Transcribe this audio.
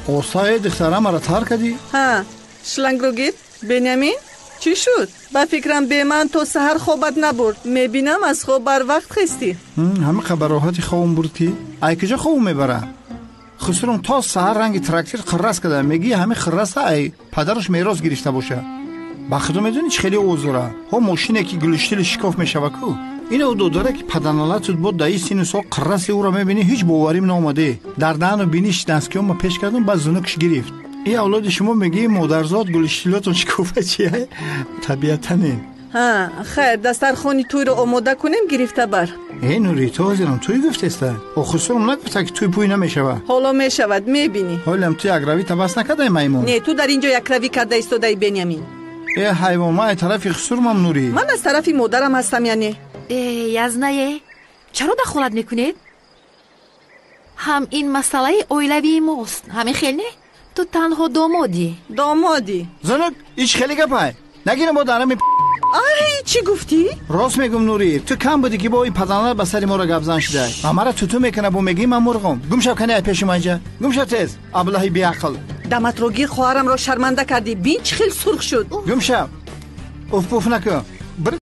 Осае духтара маро тар кардӣ? Ҳа, шлангро гир, Бенямин. Чӣ шуд? Ба фикрам, бе ман то саҳар хобат набурд. Мебинам, аз хоб барвақт хестӣ. Ҳамиқа ба роҳати хобам бурд, ки ай куҷо хобам мебара? Хусурум то саҳар ранги трактир қиррас када. Мегӣ, ҳами қирраса ай падараш мерос гирифта боша. Ба худо, медонӣ, чӣ хеле овоз дора? Ҳо, мошине ки глушители шикоф мешава ку. Ина додара, ки паданалатуд бо даи сину сол қирраси ӯро мебинӣ, ҳеҷ боварим наомаде. Дар даҳану биниш дастгиёма пеш кардум, баъд зунукш гирифт. Ин авлоди шумо, мегӣ, модарзод глушителотон шикофа чия? Табиатане. Ҳа, хайр, дастархони тӯйро омода кунем, гирифта бар. Э, Нури, ту ҳозирам тӯй гуфтеста? Охусурум нагуфта, ки тӯй пӯй намешава. Ҳоло мешавад, мебинӣ. Ҳолам ту якравӣ табас накардай, маймун? Не, ту дар ин ҷо якравӣ карда истодаи, Бенямин. Э, ҳайвон, ман ай тарафи хусурмам, Нурӣ. Ман аз тарафи модарам ҳастам, яъне. Э, язнае, чаро дахолат мекунед? Ҳам ин масъалаи оилавии мост, ҳамин хел не? Ту танҳо домодӣ. Домодӣ. Зунук, ич хеле гапай нагирам бо дарами. Ай, чӣ гуфтӣ? Рост мегум, Нурӣ, ту кам будӣ, ки бо ин паданала ба сари моро гапзан шудай ва мара туту мекуна, бо мегӣ ман мурғум. Гум шав, кани, ай пеши манҷа гум шав, тез, аблаҳи беақл. Даматро гир, хоҳарамро шарманда кардӣ. Бин, чӣ хел сурх шуд. Гум шав, уф пуф накун.